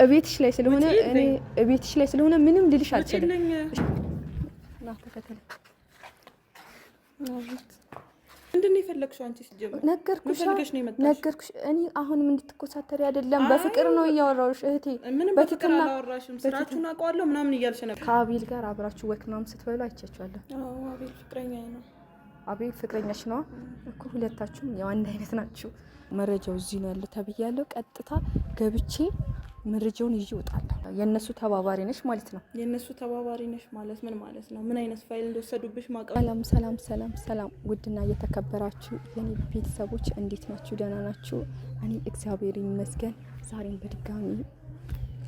እቤትሽ ላይ ስለሆነ እኔ እቤትሽ ላይ ስለሆነ ምንም ልልሽ አልችልም። ምንድን ነው የፈለግሽው አንቺ? ሲጀምር ነገርኩሽ ነገርኩሽ። እኔ አሁንም እንድትኮሳተሪ አይደለም፣ በፍቅር ነው እያወራሁሽ እህቴ። ምንም በፍቅር አላወራሽም። ስራችሁን አውቀዋለሁ ምናምን እያልሽ ነበር። ከአቤል ጋር አብራችሁ walk ምናምን ስትበሉ አይቻችኋለሁ። አቤል ፍቅረኛ ነው። አቤል ፍቅረኛሽ ነዋ እኮ። ሁለታችሁም ያው አንድ አይነት ናችሁ። መረጃው እዚህ ነው ያለው ተብያለሁ። ቀጥታ ገብቼ መረጃውን ይዤ እወጣለሁ። የእነሱ ተባባሪ ነሽ ማለት ነው። የእነሱ ተባባሪ ነሽ ማለት ምን ማለት ነው? ምን አይነት ፋይል እንደወሰዱብሽ ማቀ ሰላም ሰላም ሰላም ሰላም። ውድና እየተከበራችሁ የኔ ቤተሰቦች እንዴት ናችሁ? ደህና ናችሁ? እኔ እግዚአብሔር ይመስገን ዛሬም በድጋሚ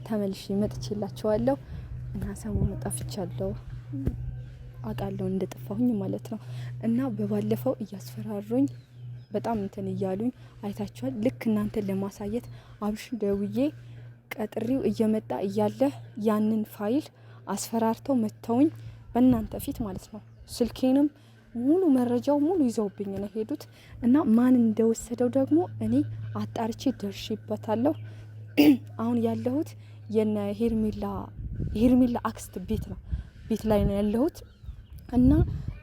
ተመልሼ መጥቼላችኋለሁ እና ሰሞኑን ጠፍቻለሁ አውቃለሁ እንደጠፋሁኝ ማለት ነው። እና በባለፈው እያስፈራሩኝ በጣም እንትን እያሉኝ አይታችኋል። ልክ እናንተን ለማሳየት አብርሽ ደውዬ ቀጥሪው እየመጣ እያለ ያንን ፋይል አስፈራርተው መተውኝ በእናንተ ፊት ማለት ነው። ስልኬንም ሙሉ መረጃው ሙሉ ይዘውብኝ ነው ሄዱት እና ማን እንደወሰደው ደግሞ እኔ አጣርቼ ደርሼበታለሁ። አሁን ያለሁት የነ ሄርሜላ ሄርሜላ አክስት ቤት ነው፣ ቤት ላይ ነው ያለሁት እና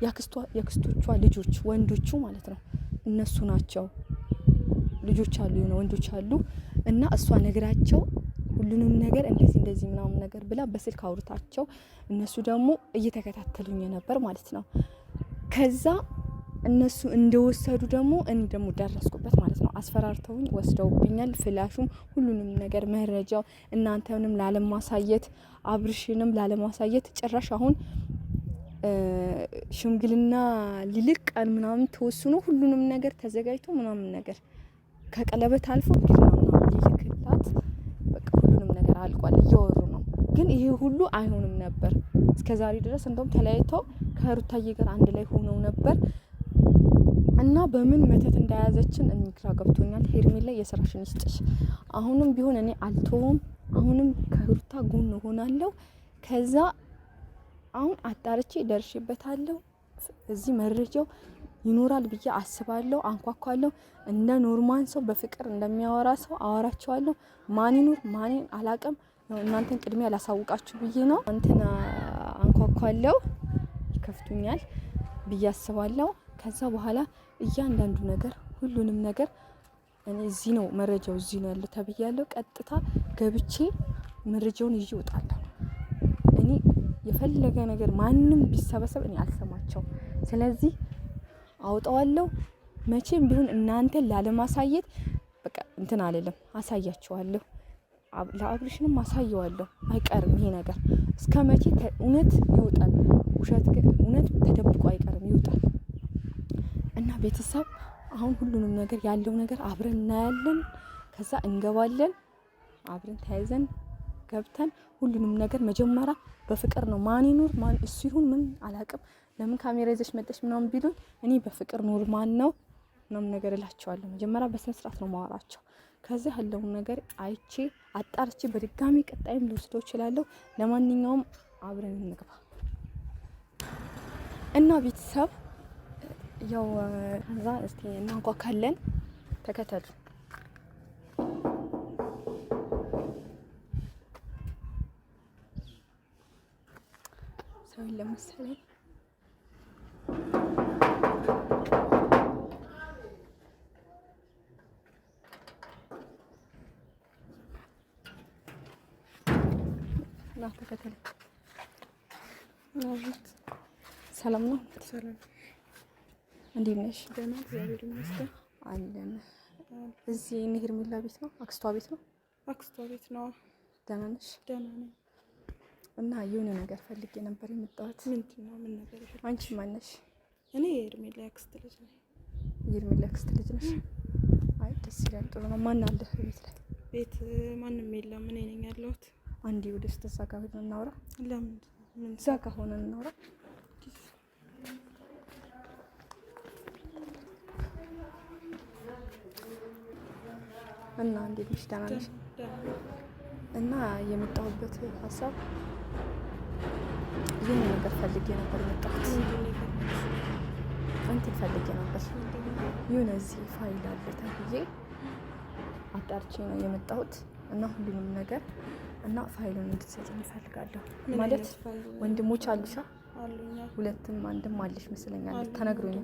የአክስቶቿ ልጆች ወንዶቹ ማለት ነው እነሱ ናቸው። ልጆች አሉ፣ የሆነ ወንዶች አሉ እና እሷ ነግራቸው ሁሉንም ነገር እንደዚህ እንደዚህ ምናምን ነገር ብላ በስልክ አውርታቸው እነሱ ደግሞ እየተከታተሉኝ ነበር ማለት ነው። ከዛ እነሱ እንደወሰዱ ደግሞ እኔ ደግሞ ደረስኩበት ማለት ነው። አስፈራርተውኝ ወስደውብኛል። ፍላሹም ሁሉንም ነገር መረጃው እናንተንም ላለማሳየት አብርሽንም ላለማሳየት ጭራሽ አሁን ሽምግልና ሊልቅ ቀን ምናምን ተወስኖ ሁሉንም ነገር ተዘጋጅቶ ምናምን ነገር ከቀለበት አልፎ ሽምግልና ምናምን ሊልክላት በቃ ሁሉንም ነገር አልቋል፣ እያወሩ ነው። ግን ይሄ ሁሉ አይሆንም ነበር እስከ ዛሬ ድረስ። እንደውም ተለያይተው ከሩታዬ ጋር አንድ ላይ ሆነው ነበር እና በምን መተት እንደያዘችን እኔ ግራ ገብቶኛል። ሄርሜላ የስራሽን ይስጥሽ። አሁንም ቢሆን እኔ አልተውም። አሁንም ከሩታ ጎን እሆናለሁ። ከዛ አሁን አጣርቼ ደርሼበታለሁ። እዚህ መረጃው ይኖራል ብዬ አስባለሁ። አንኳኳለሁ። እንደ normal ሰው በፍቅር እንደሚያወራ ሰው አወራቸዋለሁ። ማን ይኑር ማንን አላቅም። እናንተን ቅድሚያ ላሳውቃችሁ ብዬ ነው። እንትን አንኳኳለሁ፣ ይከፍቱኛል ብዬ አስባለሁ። ከዛ በኋላ እያንዳንዱ ነገር ሁሉንም ነገር እኔ እዚህ ነው መረጃው እዚህ ነው ያለው ተብያለሁ። ቀጥታ ገብቼ መረጃውን ይዤ እወጣለሁ። እኔ የፈለገ ነገር ማንም ቢሰበሰብ እኔ አልሰማቸው። ስለዚህ አውጣዋለሁ። መቼም ቢሆን እናንተን ላለማሳየት በቃ እንትን አልልም፣ አሳያችኋለሁ። ለአብርሽንም አሳየዋለሁ። አይቀርም ይሄ ነገር እስከ መቼ እውነት ይወጣል። ውሸት ግን እውነት ተደብቆ አይቀርም፣ ይወጣል። እና ቤተሰብ አሁን ሁሉንም ነገር ያለው ነገር አብረን እናያለን። ከዛ እንገባለን አብረን ተያይዘን ገብተን ሁሉንም ነገር መጀመሪያ በፍቅር ነው። ማን ይኑር ማን እሱ ይሁን ምን አላቅም። ለምን ካሜራ ይዘሽ መጠሽ ምናምን ቢሉኝ እኔ በፍቅር ኑር ማን ነው ምናምን ነገር እላቸዋለሁ። መጀመሪያ በስነ ስርዓት ነው ማወራቸው። ከዚህ ያለውን ነገር አይቼ አጣርቼ በድጋሚ ቀጣይም ልወስደው እችላለሁ። ለማንኛውም አብረን እንግባ እና ቤተሰብ ያው ከዛ እስቲ እናንኳኳለን። ተከተሉ። ሰው የለም መሰለኝ። ና ተከተል። ሰላም ነው? ሰላም። እንዴት ነሽ? ደህና፣ እግዚአብሔር ይመስገን አለን። እዚህ እነ ሄርሜላ ቤት ነው? አክስቷ ቤት ነው? አክስቷ ቤት ነው። ደህና ነሽ? ደህና ነኝ። እና የሆነ ነገር ፈልጌ ነበር የመጣሁት። ምንድን ነው? ምን ነገር? አንቺ ማነሽ? እኔ የሄርሜላ አክስት ልጅ ነኝ። የሄርሜላ አክስት ልጅ ነሽ? አይ ደስ ይላል። ጥሩ ነው። ማን አለ ቤት ላይ? ቤት ማንም የለም፣ እኔ ነኝ ያለሁት። አንዴ ወደ ውስጥ እዛ ጋር ሆነን እናውራ። ለምን? ምን? እዛ ጋር ሆነን እናውራ። እና እንዴት ነሽ? ደህና ነሽ? እና የመጣሁበት ሀሳብ ይህን ነገር ፈልጌ ነበር የመጣሁት። እንትን ፈልጌ ነበር የሆነ እዚህ ፋይል አለ ተብዬ አጣርቼ ነው የመጣሁት እና ሁሉንም ነገር እና ፋይሉን እንድትሰጪኝ እፈልጋለሁ። ማለት ወንድሞች አሉሻ? ሁለትም አንድም አለሽ መስለኛል ተነግሮኝ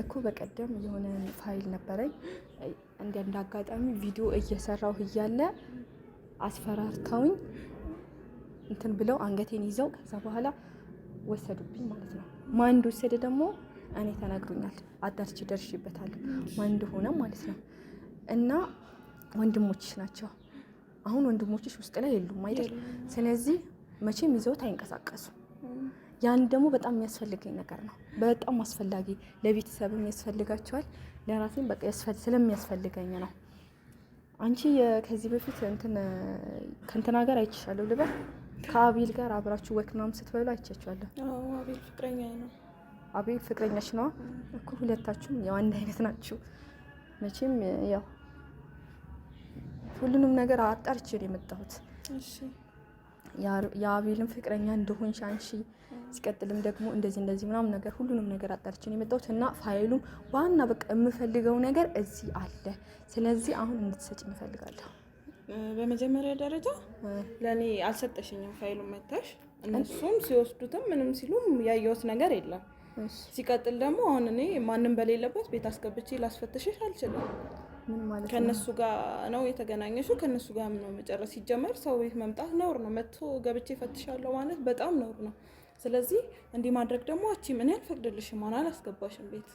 እኮ በቀደም የሆነ ፋይል ነበረኝ። እንደ አጋጣሚ ቪዲዮ እየሰራሁ እያለ አስፈራርተውኝ እንትን ብለው አንገቴን ይዘው ከዛ በኋላ ወሰዱብኝ ማለት ነው። ማን እንደወሰደ ደግሞ እኔ ተነግሮኛል፣ አጣርቼ ደርሼበታለሁ ማን እንደሆነ ማለት ነው። እና ወንድሞችሽ ናቸው። አሁን ወንድሞችሽ ውስጥ ላይ የሉም አይደል? ስለዚህ መቼም ይዘውት አይንቀሳቀሱም። ያን ደግሞ በጣም የሚያስፈልገኝ ነገር ነው። በጣም አስፈላጊ ለቤተሰብም ያስፈልጋቸዋል፣ ለራሴም በቃ ስለሚያስፈልገኝ ነው። አንቺ ከዚህ በፊት እንትን ከእንትና ጋር አይቼሻለሁ ልበል፣ ከአቤል ጋር አብራችሁ walk ምናምን ስትበሉ አይቻችኋለሁ። አቤል ፍቅረኛ ነው። አቤል ፍቅረኛሽ ነዋ እኮ። ሁለታችሁም ያው አንድ አይነት ናችሁ መቼም። ያው ሁሉንም ነገር አጣርቼ ነው የመጣሁት። የአቤልም ፍቅረኛ እንደሆንሽ አንቺ ሲቀጥልም ደግሞ እንደዚህ እንደዚህ ምናምን ነገር ሁሉንም ነገር አጣርቼ ነው የመጣሁት እና ፋይሉም ዋና በቃ የምፈልገው ነገር እዚህ አለ። ስለዚህ አሁን እንድትሰጭኝ እፈልጋለሁ። በመጀመሪያ ደረጃ ለእኔ አልሰጠሽኝም ፋይሉን መተሽ፣ እነሱም ሲወስዱትም ምንም ሲሉም ያየሁት ነገር የለም። ሲቀጥል ደግሞ አሁን እኔ ማንም በሌለበት ቤት አስገብቼ ላስፈትሽሽ አልችልም። ከእነሱ ጋር ነው የተገናኘሽው፣ ከእነሱ ጋር ነው መጨረስ። ሲጀመር ሰው ቤት መምጣት ነውር ነው። መጥቶ ገብቼ ፈትሻለሁ ማለት በጣም ነውር ነው። ስለዚህ እንዲህ ማድረግ ደግሞ አቺ ምን አልፈቅድልሽም፣ ሆነ አላስገባሽም ቤት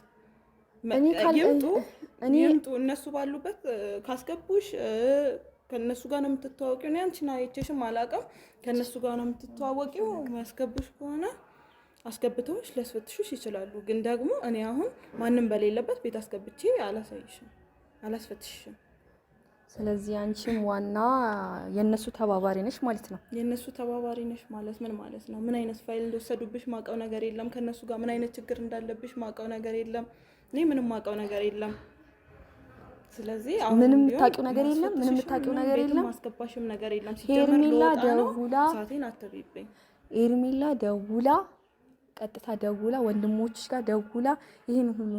ይምጡ ይምጡ እነሱ ባሉበት ካስገቡሽ ከእነሱ ጋር ነው የምትተዋወቂው። እኔ አንቺን አይቼሽም አላውቅም። ከእነሱ ጋር ነው የምትተዋወቂው። ያስገቡሽ ከሆነ አስገብተውሽ ሊያስፈትሹሽ ይችላሉ። ግን ደግሞ እኔ አሁን ማንም በሌለበት ቤት አስገብቼ አላሳይሽም፣ አላስፈትሽሽም። ስለዚህ አንቺም ዋና የእነሱ ተባባሪ ነሽ ማለት ነው። የእነሱ ተባባሪ ነሽ ማለት ምን ማለት ነው? ምን አይነት ፋይል እንደወሰዱብሽ ማውቀው ነገር የለም። ከእነሱ ጋር ምን አይነት ችግር እንዳለብሽ ማውቀው ነገር የለም። እኔ ምንም ማውቀው ነገር የለም። ስለዚህ ምንም የምታውቂው ነገር የለም። ምንም የምታውቂው ነገር የለም። ማስገባሽም ነገር የለም። ሄርሜላ ደውላ ሰዓቴን አትብይብኝ። ሄርሜላ ደውላ ቀጥታ ደውላ ወንድሞችሽ ጋር ደውላ ይህን ሁሉ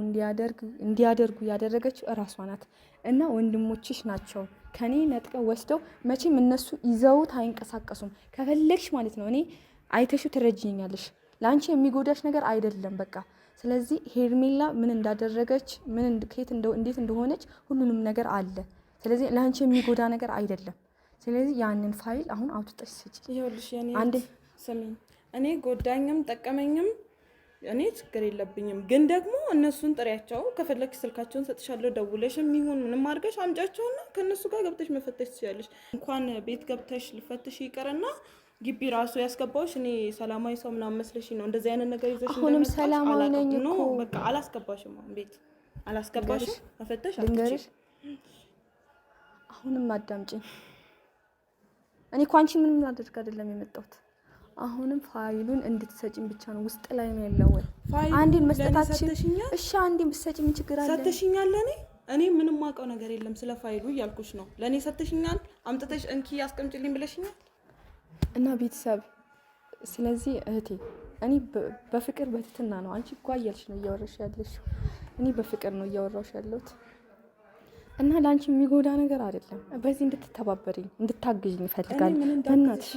እንዲያደርጉ ያደረገችው እራሷ ናት። እና ወንድሞችሽ ናቸው ከኔ ነጥቀው ወስደው፣ መቼም እነሱ ይዘውት አይንቀሳቀሱም። ከፈለግሽ ማለት ነው እኔ አይተሽው ትረጅኛለሽ። ለአንቺ የሚጎዳሽ ነገር አይደለም በቃ። ስለዚህ ሄርሜላ ምን እንዳደረገች ምን ከየት እንዴት እንደሆነች ሁሉንም ነገር አለ። ስለዚህ ለአንቺ የሚጎዳ ነገር አይደለም። ስለዚህ ያንን ፋይል አሁን አውጥተሽ ስጪ። ይኸውልሽ የኔ ስሚኝ፣ እኔ ጎዳኝም ጠቀመኝም እኔ ችግር የለብኝም። ግን ደግሞ እነሱን ጥሪያቸው፣ ከፈለግሽ ስልካቸውን ሰጥሻለሁ። ደውለሽም ይሁን ምንም አድርገሽ አምጫቸውና ከእነሱ ጋር ገብተሽ መፈተሽ ትችያለሽ። እንኳን ቤት ገብተሽ ልፈትሽ ይቅርና ግቢ ራሱ ያስገባሁሽ እኔ ሰላማዊ ሰው ምናምን መስለሽ ነው እንደዚህ አይነት ነገር ይዘሽ አሁንም ሰላማዊ ነኝ እኮ በቃ አላስገባሽም። አሁን ቤት አላስገባሽም፣ መፈተሽ ልንገርሽ። አሁንም አዳምጪኝ። እኔ እኮ አንቺን ምንም ላደርግ አይደለም የመጣሁት አሁንም ፋይሉን እንድትሰጪኝ ብቻ ነው። ውስጥ ላይ ነው ያለው። አንዴን መስጠታችን እሺ፣ አንዴን ብትሰጪኝ ምን ችግር አለ? ሰተሽኛል። ለኔ እኔ ምንም አውቀው ነገር የለም ስለ ፋይሉ እያልኩሽ ነው። ለኔ ሰተሽኛል፣ አምጥተሽ እንኪ አስቀምጭልኝ ብለሽኛል። እና ቤተሰብ፣ ስለዚህ እህቴ እኔ በፍቅር በትትና ነው። አንቺ እኮ እያልሽ ነው እያወራሽ ያለሽው። እኔ በፍቅር ነው እያወራሽ ያለሁት እና ለአንቺ የሚጎዳ ነገር አይደለም። በዚህ እንድትተባበሪኝ እንድታግዥኝ እፈልጋለሁ። በእናትሽ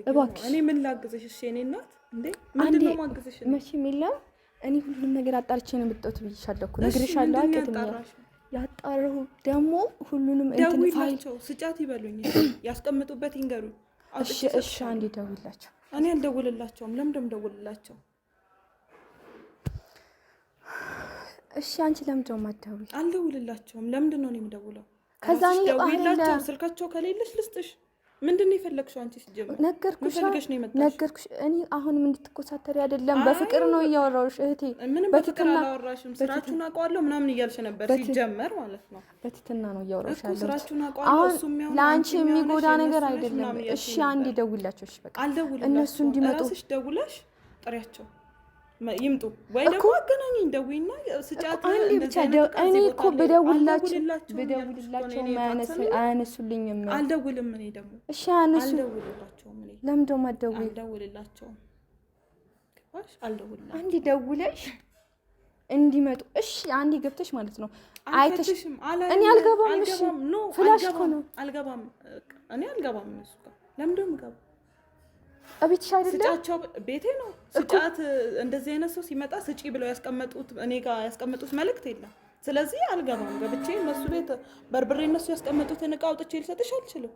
እባክሽ። እኔ ምን ላግዝሽ? እሺ የእኔ እናት እንዴ ምንድን ነው ማግዝሽ? መቼም የለም እኔ ሁሉንም ነገር አጣርቼ ነው የመጣሁት ብዬሻለሁ እኮ ነግሬሻለሁ። አቅድሜ ያጣራሁ ደግሞ ሁሉንም እንትን ፋይል ስጫት ይበሉኝ፣ ያስቀምጡበት ይንገሩኝ። እሺ እሺ፣ አንዴ ደውይላቸው። እኔ አልደውልላቸውም። ለምንድን ነው የምደውልላቸው? እሺ አንቺ ለምንድን ነው የማትደውይው? አልደውልላቸውም። ለምንድን ነው እኔ የምደውለው? ከዛ እኔ ደውይላቸው። ስልካቸው ከሌለሽ ልስጥሽ። ምንድን ነው የፈለግሽው አንቺ? ሲጀምር ነገርኩሽ ነገርኩሽ። እኔ አሁንም እንድትኮሳተሪ አይደለም፣ በፍቅር ነው እያወራሁሽ እህቴ። ምንም በፍቅር አላወራሽም። ስራችሁን አውቀዋለሁ ምናምን እያልሽ ነበር ሲጀመር ማለት ነው። በትህትና ነው እያወራሁሽ ያለሁት። ስራችሁን አውቀዋለሁ። እሱ የሚሆን ለአንቺ የሚጎዳ ነገር አይደለም። እሺ አንዴ ደውይላቸው። እሺ በቃ አልደውልላቸውም። እነሱ እንዲመጡ እራስሽ ደውለሽ ጥሪያቸው ይምጡ ወይ ደግሞ አገናኘኝ፣ ደውይና ስጫት። አንዴ ብቻ እኔ እኮ ብደውልላቸው አያነሱልኝም። አልደውልም እኔ ደግሞ እሺ፣ አያነሱ። አልደውልላቸውም። እኔ ለምን ደግሞ አትደውይም? አልደውልላቸውም። ገባሽ? አልደውልላቸውም። አንዴ ደውለሽ እንዲመጡ እሺ፣ አንዴ ገብተሽ ማለት ነው አይተሽ። እኔ አልገባም። እሺ flash እኮ ነው። አልገባም። እኔ አልገባም። እነሱ ጋር ለምንድን ነው የምገባው? እቤትሽ አይደለም ስጫቸው፣ ቤቴ ነው ስጫት። እንደዚህ አይነት ሰው ሲመጣ ስጪ ብለው ያስቀመጡት እኔ ጋር ያስቀመጡት መልእክት የለም። ስለዚህ አልገባም። ገብቼ እነሱ ቤት በርብሬ እነሱ ያስቀመጡትን እቃ አውጥቼ ልሰጥሽ አልችልም።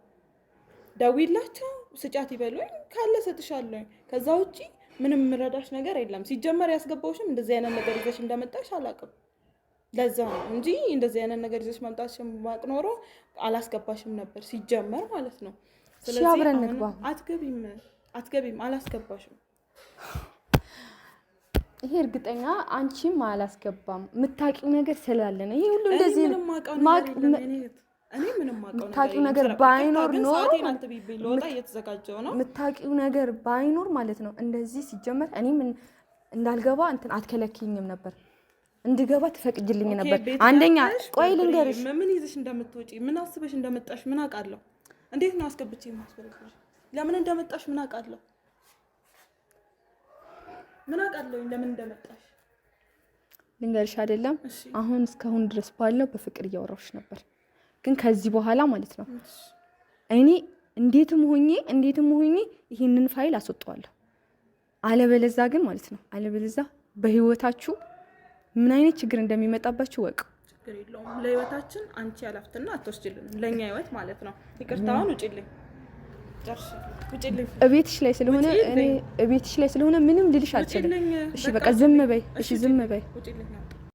ደውይላቸው ስጫት ይበሉኝ ካለ ሰጥሻለሁ። ከዛ ውጪ ምንም የምረዳሽ ነገር የለም። ሲጀመር ያስገባውሽም እንደዚህ አይነት ነገር ይዘሽ እንደመጣሽ አላውቅም። ለዛ ነው እንጂ እንደዚህ አይነት ነገር ይዘሽ መምጣትሽን ባውቅ ኖሮ አላስገባሽም ነበር ሲጀመር ማለት ነው። ስለዚህ አብረን እንግባ። አትገቢም፣ አትገቢም፣ አላስገባሽም። ይሄ እርግጠኛ አንቺም አላስገባም የምታውቂው ነገር ስላለ ነው። ይሄ ሁሉ እንደዚህ የምታውቂው ነገር ባይኖር ኖሮ የምታውቂው ነገር ባይኖር ማለት ነው። እንደዚህ ሲጀመር እኔም እንዳልገባ እንትን አትከለክኝም ነበር፣ እንድገባ ትፈቅጅልኝ ነበር። አንደኛ ቆይ ልንገርሽ፣ ምን ይዘሽ እንደምትወጪ ምን አስበሽ እንደመጣሽ ምን አውቃለሁ? እንዴት ነው አስገብቼ የማስበልሽ? ለምን እንደመጣሽ ምን አውቃለሁ? ምን አውቃለሁ ለምን እንደመጣሽ ልንገርሽ አይደለም። አሁን እስካሁን ድረስ ባለው በፍቅር እያወራሁሽ ነበር ግን ከዚህ በኋላ ማለት ነው እኔ እንዴትም ሆኜ እንዴትም ሆኜ ይህንን ፋይል አስወጣዋለሁ። አለበለዛ ግን ማለት ነው አለበለዛ በህይወታችሁ ምን አይነት ችግር እንደሚመጣባችሁ ወቅ። ችግር የለውም። ለህይወታችን አንቺ ያላፍትና አትወስጂልንም፣ ለእኛ ህይወት ማለት ነው። ይቅርታውን ውጪልኝ፣ እቤትሽ ላይ ስለሆነ እኔ እቤትሽ ላይ ስለሆነ ምንም ልልሽ አልችልም። እሺ በቃ ዝም በይ። እሺ ዝም በይ።